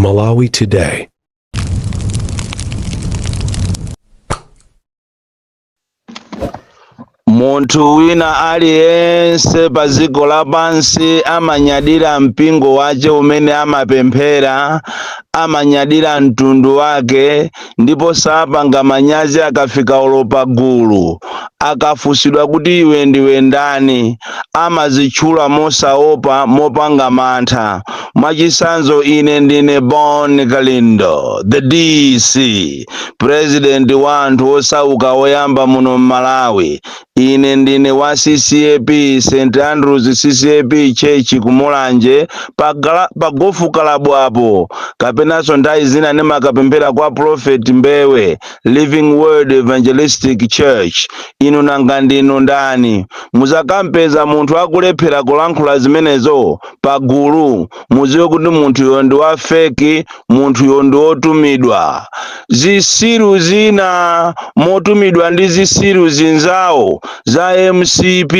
Malawi Today. Munthu wina aliyense pa dziko lapansi amanyadira mpingo wace umene amapemphera, amanyadira mtundu wake, ndipo sapanga manyazi akafika olo pa gulu. Akafunsidwa kuti iwe ndiwe ndani, amazitchula mosaopa, mopanga mantha. Mwachitsanzo, ine ndine Bon Kalindo, the DC, president wa anthu osauka oyamba muno m'Malawi. Ine ndine wa CCAP, St Andrews CCAP Church ku Mulanje, pa golf club apo, kapenanso nthawi zina ndimakapemphera kwa Prophet Mbewe, Living Word Evangelistic Church. Inu nanga ndinu ndani? Muzakampeza munthu akulephera kulankhula zimenezo pagulu, muziwe kuti munthuyo ndi wa fake, munthuyo ndi wotumidwa. Zisiru zina motumidwa ndi zisiru zinzawo za MCP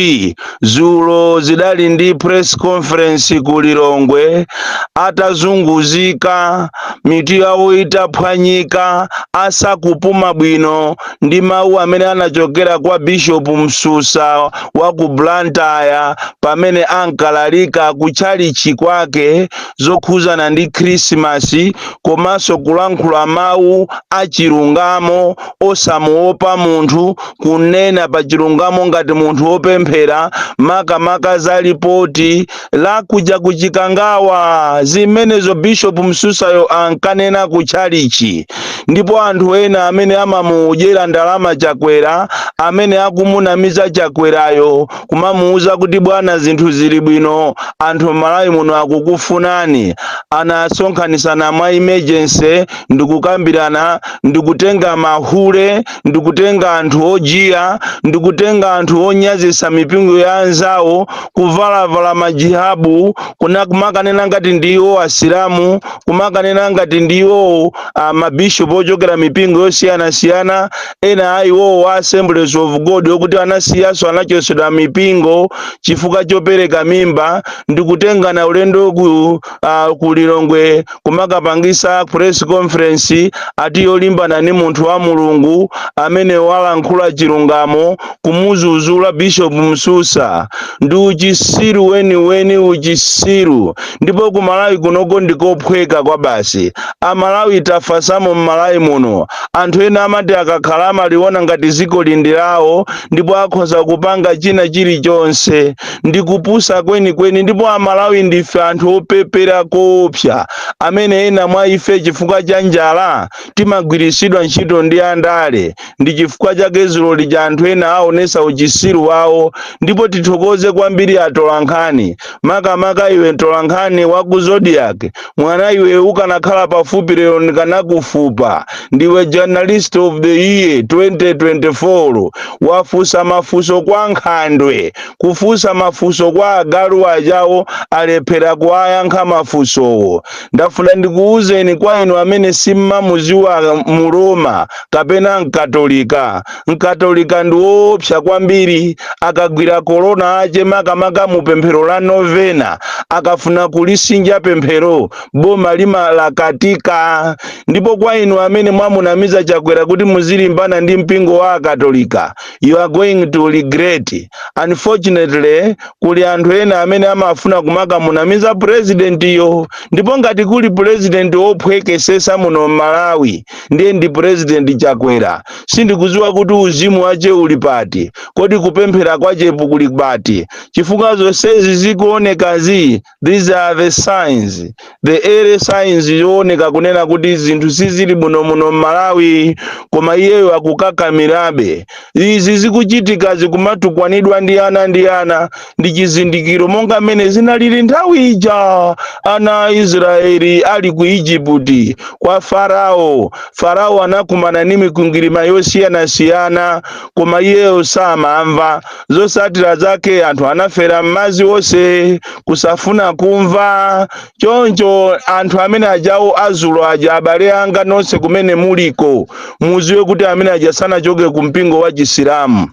zulo zidali ndi press conference ku Lilongwe, atazunguzika, mitu yawo itaphwanyika, asakupuma bwino ndi mawu amene anachokera kwa Bishop Msusa wa ku Blantyre pamene ankalalika ku tchalichi kwake zokhuzana ndi Khrisimasi, komanso kulankhula mawu achilungamo osamuopa munthu, kunena pa chilungamo ngati munthu wopemphera, makamaka za lipoti lakuja kuchikangawa. Zimenezo Bishop Msusayo ankanena ku tchalichi, ndipo anthu ena amene amamudyera ndalama Chakwera, amene akumunamiza Chakwerayo, kumamuuza kuti bwana, zinthu zili bwino, anthu m'Malawi muno akukufunani, anasonkhanisana mwa emergency ndikukambirana, ndikutenga mahule, ndikutenga anthu ojiya, ndikutenga anthu onyazisa mipingo ya anzawo, kuvalavala majihabu, kuna kumakanena ngati ndiwo asilamu, kumakanena ngati ndiwo mabishopu ochokera mipingo yosiyanasiyana. Ena a iwowo wa Assemblies of God okuti anasiyaso, anachosedwa mipingo chifukwa chopereka mimba, ndikutengana ulendo ku Lilongwe kumakapangisa press conference ati yolimbana ni munthu wa Mulungu amene walankhula chilungamo, kumuzuzula Bishop Msusa. Ndi uchisiru weniweni, uchisiru. Ndipo ku Malawi kunoko ndikophweka kwa basi. Amalawi tafasamo m'Malawi muno. Anthu ena amati akakhala amaliona ngati dziko lindi lawo ndipo akhoza kupanga china chilichonse. Ndikupusa kwenikweni. Ndipo Amalawi ndife anthu opepera koopsa, amene ena mwa ife chifukwa cha njala timagwirisidwa ntchito ndi andale. Ndi chifukwa chake dzulo lija anthu ena aonesa uchisiru wawo. Ndipo tithokoze kwambiri atolankhani, makamaka iwe mtolankhani wa ku Zodiak. Mwana iwe, ukanakhala pafupi lero ndikanakufupa. Ndiwe Journalist of the Year 2024. Wafusa mafunso kwa nkhandwe, kufusa mafunso kwa agalu ajawo, alephera kuwayankha mafunsowo. Ndafuna ndikuwuzeni, kwa inu amene simmamuziwa Muroma kapena Mkatolika, Mkatolika ndi woopsa kwambiri. Akagwira korona ache, makamaka mu pemphero la novena, akafuna kulisinja pemphero, boma limalakatika. Ndipo kwa inu amene mwamunamiza Chakwera kuti muzilimbana ndi mpingo wa Akatolika, you are going to regret. Unfortunately, kuli anthu ena amene amafuna kumakamunamiza president-yo. Ndipo ngati kuli president wophwekesesa muno m'Malawi, ndiye ndi President Chakwera. Sindikuziwa kuti uzimu wache uli pati, kodi kupemphera kwachepo kuli pati, chifukwa zonsezi zikuonekazi, these are the signs, the early signs yooneka kunena kuti zinthu sizili bwino muno m'Malawi, koma iyeyo akukakamirabe. Izi zikuchitika, zikumatukwanidwa ndi ana ndi ana, ndi chizindikiro monga mmene zinalili nthawi ija ana a Israeli ali ku Igupti kwa Farao. Farao anakumana ndi mikwingwirima yosiyanasiyana, koma iyeyo samamva. Zotsatira zake anthu anafera m'madzi onse, kusafuna kumva. Choncho anthu amene ajawo azulo aja, abale anga nonse kumene muliko, muziwe kuti amene aja sanachoke ku mpingo wa Chisilamu.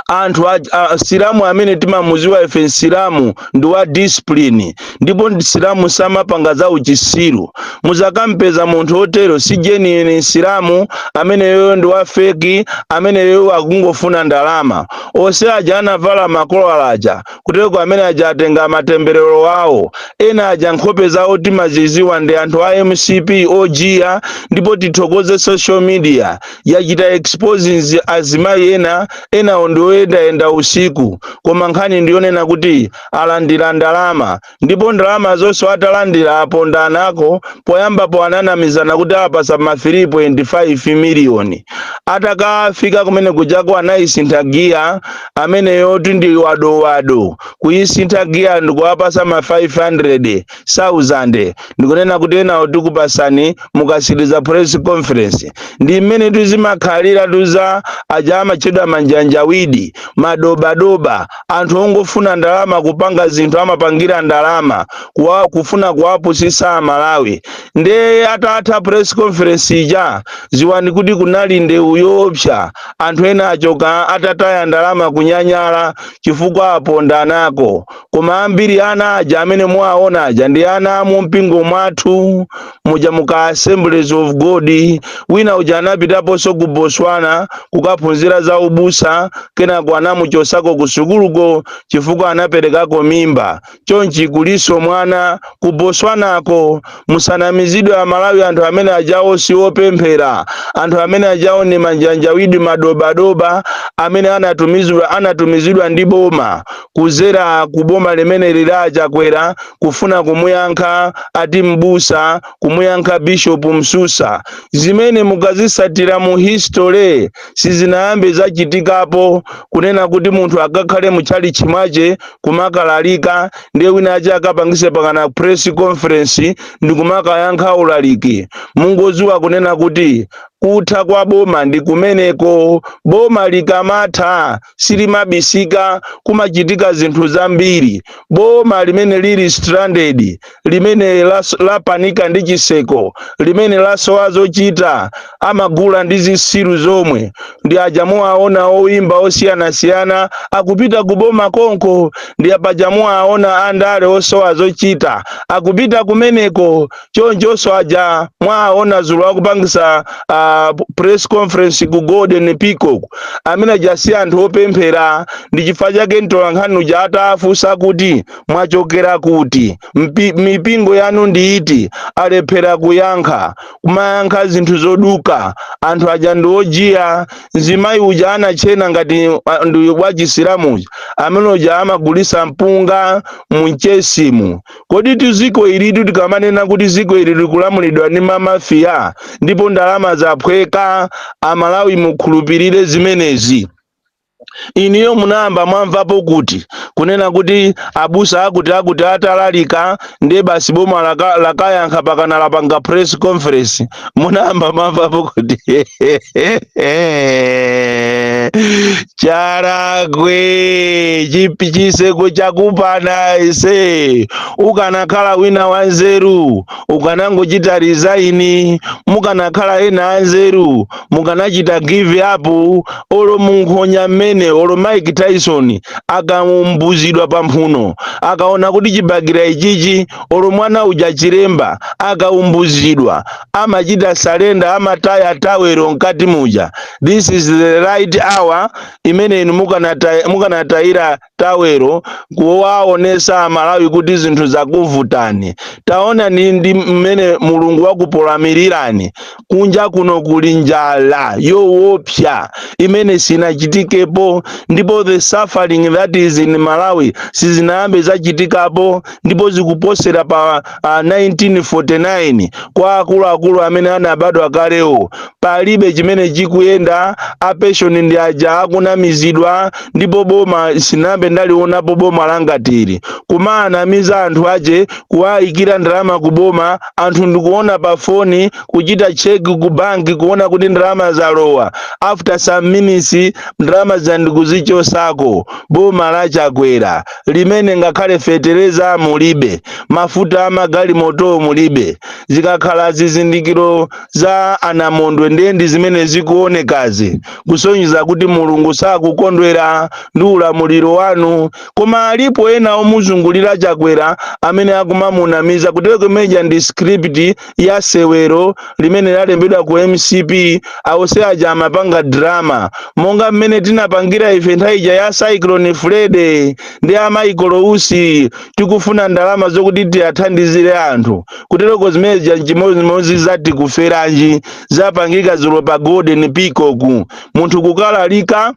Anthu silamu amene timamuziwa ife, nsilamu ndi wa discipline, ndipo silamu samapanga za uchisiru. Muzakampeza munthu otero, si genuine nsilamu ameneyo, ndi wa fake ameneyo, akungofuna ndalama. Onse aja anavala makolala aja kuteko, amene aja atenga matemberero awo. Ena aja nkhope zawo timaziziwa, ndi anthu a MCP ojiya. Ndipo tithokoze social media, yachita exposing azimayi ena. Enawo ndi oyendayenda usiku, koma nkhani ndiyonena kuti alandira ndalama, ndipo ndalama zonse atalandira apondanako. Poyambapo ananamizana kuti apasa ma 3.5 miliyoni. Atakafika kumene kujako anayisintha giya ameneyo, ndi wadowado kuyisintha giya ndikuwapasa ma 500,000, ndikunena kuti enawo tikupasani mukasiriza press conference. Ndi mmene tizimakhalira tuza aja amachedwa manjanjawidi, madobadoba, anthu ongofuna ndalama, kupanga zinthu amapangira ndalama, kufuna kuwapusisa Amalawi. Ndiye atatha press conference ija, ziwani kuti kunali ndewu yoopsa. Anthu ena achoka atataya ndalama, kunyanyala chifukwa apondanako. Koma ambiri ana aja amene muwaona aja ndi ana amu mpingo mwathu muja, muka Assemblies of God. Wina uja anapitaponso ku Botswana kukaphunzira za ubusa, kenako anamuchosako ku sukuluko chifukwa anaperekako mimba. Chonchi kuliso mwana ku Botswanako. Musanamizidwe Amalawi, anthu amene ajawo si opemphera. Anthu amene ajawo ni manjanjawidi, madobadoba amene anatumizidwa ndi boma kuzera ku boma limene lila Chakwera, kufuna kumuyankha ati mbusa, kumuyankha Bishop Msusa. Zimene mukazisatira mu history, sizinayambe zachitikapo kunena kuti munthu akakhale mutchalichi mwache kumakalalika, ndiye wina ache akapangise pakana press conference ndikumakayankha ulaliki. Mungoziwa kunena kuti kutha kwa boma ndi kumeneko. Boma likamatha silimabisika, kumachitika zinthu zambiri. Boma limene lili stranded, limene lapanika ndi chiseko, limene lasowa zochita, amagula ndi zisilu zomwe. Ndi aja muwaona oyimba osiyanasiyana akupita kuboma konko, ndi apaja muwaona andale osowa zochita akupita kumeneko. Chonchonso aja mwaona zulo akupangisa press conference ku Golden Peacock, amene aja si anthu opemphera. Ndi chifukwa chake mtolankhani uja atafunsa kuti mwachokera kuti, mipingo yanu ndi iti, alephera kuyankha, kumayankha zinthu zoduka. Anthu aja ndi ojiya. Mzimayi uja anachena ngati ndi wachisilamu uja, amene uja amagulisa mpunga munchesimu. Kodi tiziko ilitu, tikamanena kuti ziko ili likulamulidwa ndi mamafiya ndipo ndalama zaphweka, Amalawi mukhulupirire zimenezi? Iniyo munayamba mwamvapo kuti kunena kuti abusa akuti atalalika, ndiye basi boma lakayankha pakana lapanga press conference? Munayamba mwamvapo kuti? Charakwe chipi chiseko chakupana ise. Ukanakhala wina wanzeru ukanangochita resign. Mukanakhala ena anzeru mukanachita give up. Olo munkhonya mmene olo Mike Tyson akaumbuzidwa pamphuno, akaona kuti chibakira ichichi, olo mwana uja Chilemba akaumbuzidwa amachita surrender, amataya tawero mkati muja. This is the right hour imene inu mukanatayira tawero kuwaonesa Amalawi kuti zinthu zakuvutani. Taona ni ndi mmene Mulungu wakupolamirirani. Kunja kuno kuli njala yoopsa imene sinachitikepo, ndipo the suffering that is in Malawi sizinayambe zachitikapo, ndipo zikuposera pa 1949 kwa akuluakulu amene anabadwa kalewo. Palibe chimene chikuyenda. A pension ndi aja akunamizidwa, ndipo boma sinambe ndalionapo boma langatili kumaanamiza anthu ache, kuwayikira ndalama kuboma, anthu ndikuona pa foni, kuchita check ku banki kuona kuti ndalama zalowa, after some minutes ndalama za Ndikuzichosako boma la Chakwera limene ngakhale fetereza mulibe, mafuta amagalimoto mulibe. Zikakhala zizindikiro za anamondwe, ndiye ndi zimene zikuonekazi, kusonyeza kuti Mulungu sakukondwera ndi ulamuliro wanu. Koma alipo ena omuzungulira Chakwera amene akumamunamiza kuti kumeja ndi script ya sewero limene lalembedwa ku MCP. Awose aja amapanga drama monga mmene tinapangira ife nthawi ija ya Cyclone Freddy ndi a Michael Usi, tikufuna ndalama zokuti tiyathandizire anthu. Kutereko zimene zija nchimodzimodzi zati kuferanji zapangika zulo pa Golden Peacock. Munthu kukalalika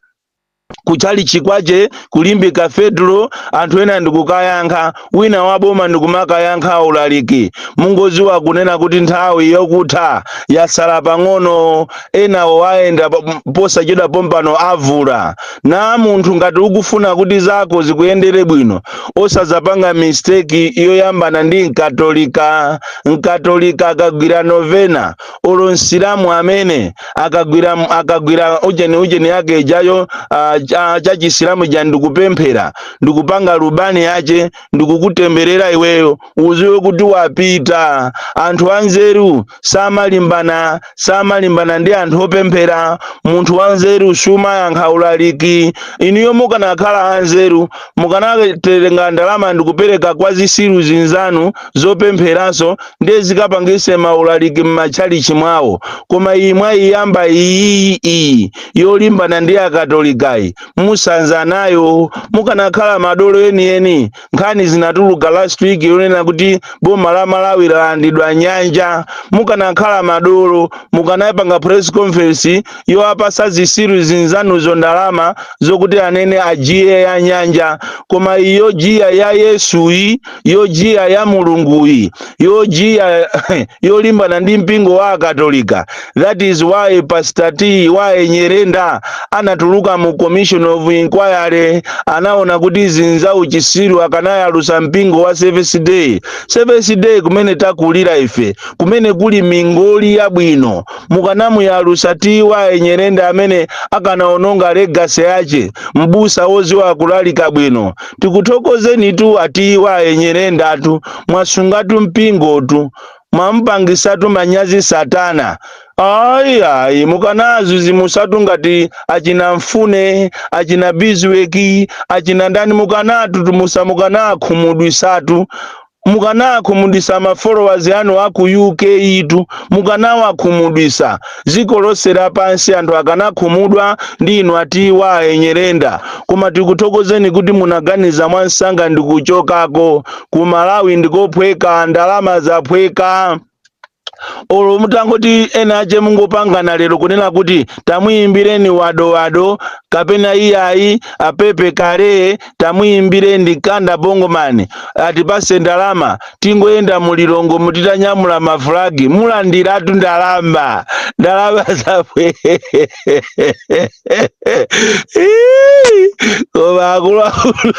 kuchali chikwache kulimbika fedro, anthu ena ndikukayankha, wina waboma ndikumakayankha ulaliki. Mungoziwa kunena kuti nthawi yokutha yasala pang'ono, enawo ayenda posachedwa pompano avula na munthu. Ngati ukufuna kuti zako zikuyendere bwino, osazapanga mistake yoyambana ndi Mkatolika. Mkatolika akagwira novena, olo Msilamu amene akagwira ujeni yake ijayo cha Chisilamu ja, ndikupemphera, ndikupanga lubani yache, ndikukutemberera iweyo, uziwe kuti wapita. Anthu anzeru samalimbana ndi anthu opemphera. Munthu wanzeru sumayankha ulaliki. Inuyo mukanakhala anzeru, mukanatenga ndalama ndikupereka kwa zisilu zinzanu zopempheranso, ndiye zikapangise maulaliki m'matchalichi mwawo. Koma iyi mwayiyamba iyi, iyi yolimbana ndi Akatolikayi, musanza nayo. Mukanakhala madolo enieni, nkhani zinatuluka last week yonena kuti boma la Malawi lalandidwa nyanja. Mukanakhala madolo, mukanapanga press conference yowapasa zisilu zinzanuzo ndalama zokuti anene ajiye ya nyanja. Koma iyo jiya ya Yesuyi, yojiya ya Mulunguyi, yojiya yolimbana ndi mpingo wa Akatolika, that is why Pastor T Y Nyerenda anatuluka mu commission of inquiry. Anaona kuti zinza uchisiru. Akanayalusa mpingo wa Seventh Day, Seventh Day kumene takulira ife, kumene kuli mingoli yabwino, mukanamuyalusa T Y Nyerenda amene akanaononga legacy yache, mbusa woziwa kulalika bwino. Tikuthokozeni tu a T Y Nyerendatu, mwasungatu mpingotu, mwampangisatu manyazi Satana. Ayi, ayi, mukanazuzimusatu ngati achina Mfune, achina Biziweki, achina ndani, mukanatu tumusa, mukanakhumudwisatu, mukanakhumudwisa ma followers anu aku UK itu, mukanawakhumudwisa dziko lonse lapansi. Anthu akanakhumudwa ndi inu a T Y Nyerenda. Koma tikuthokozeni kuti munaganiza mwansanga ndikuchokako. Ku Malawi ndikophweka, ndalama zaphweka. Olo mutangoti ena ache mungopangana lero kunena kuti tamuyimbireni Wado Wado, kapena iyayi, apepe kale, tamuyimbireni Kanda Bongomani, atipase ndalama, tingoyenda mulilongo mutitanyamula mafulagi, mulandiratu ndalama. Ndalama zapwe. Koma akuluakulu,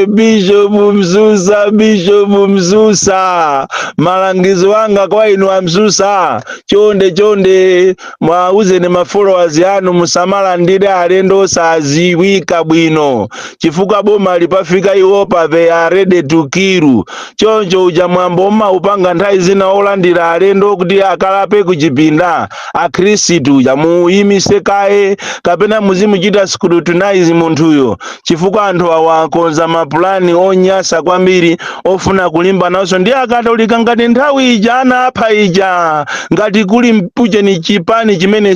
Bishop Msusa, Bishop Msusa, malangizo anga kwa inu a Msusa, chonde chonde mwauzeni ma followers anu musamalandire alendo osaziwika bwino, chifukwa boma lipafika iwopa, they are ready to kill. Choncho uja mwambo umaupanga nthawi zina olandira alendo kuti akalape kuchipinda akhristu uja muyimise kaye, kapena muzimuchita scrutinize munthuyo, chifukwa anthu awa akonza mapulani onyasa kwambiri ofuna kulimba nawonso ndi Akatolika ngati nthawi ija anapha ija. Ngati kuli mpucheni chipani chimene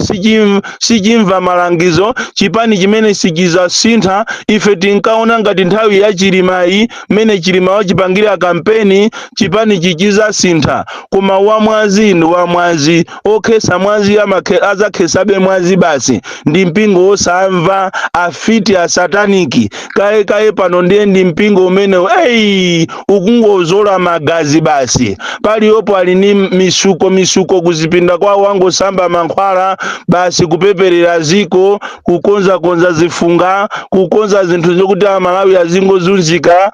sichimva malangizo, chipani chimene sichizasintha. Ife tinkaona ngati nthawi ya Chilimayi, mmene Chilima wachipangira kampeni, chipani chichizasintha. Koma wamwazi ndi wamwazi, okhesa mwazi azakhesabe mwazi basi. Ndi mpingo wosamva, afiti, asataniki kaye kaye. Pano ndiye ndi Pali mpingo umenewu, eyi, ukungozola magazi basi. Paliyopo ali ni misuko misuko kuzipinda kwawo, angosamba mankhwala basi, kupeperera ziko, kukonzakonza zifunga, kukonza zinthu zokuti Amalawi azingozunzika.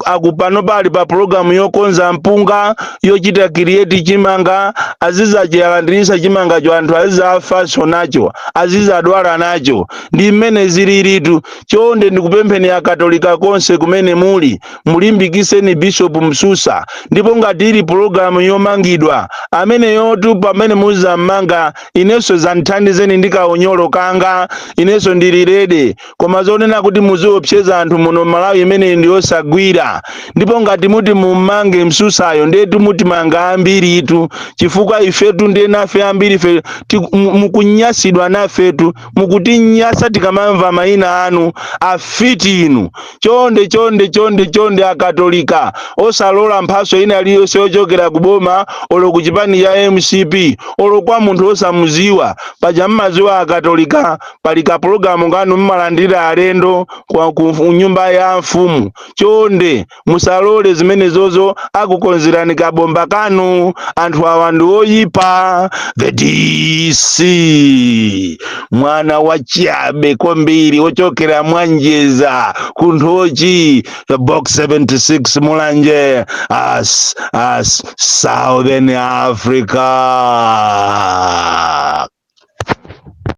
Akupano pali pa pulogalamu yokonza mpunga, yochita create chimanga, azizachiyalandirisa chimangacho, anthu azizafaso nacho, azizadwala nacho. Ndi mmene zililitu. Chonde ndikupempheni Akatolika konse kumene muli, mulimbikiseni Bishop Msusa. Ndipo ngati ili pulogalamu yomangidwa amene yotu, pamene muzammanga, inenso zandithandizeni ndi kaunyolo kanga, inenso ndili ready. Koma zonena kuti muziopseza anthu muno Malawi, imene ndi yosagwira. Ndipo ngati muti mummange Msusayo, ndetu mutimanga ambiritu, chifukwa ifetu ndiye nafe ambiri fe mukunyasidwa nafetu, mukutinyasa tikamamva mayina anu, afiti inu. Chonde, chonde, chonde, chonde, Akatolika, osalola mphaso ina iliyonse yochokera kuboma, olo ku chipani cha MCP, olo kwa munthu osamuziwa. Paja mmaziwa Akatolika, pali kapulogalamu kanu mmalandira alendo ku nyumba ya mfumu. Chonde musalole zimenezozo, akukonzerani kabomba kanu. Anthu awa ndi oyipa. The DC, mwana wa chabe kwambiri, wochokera Mwanjeza kunthochi, the Box 76, Mulanje, as Southern Africa.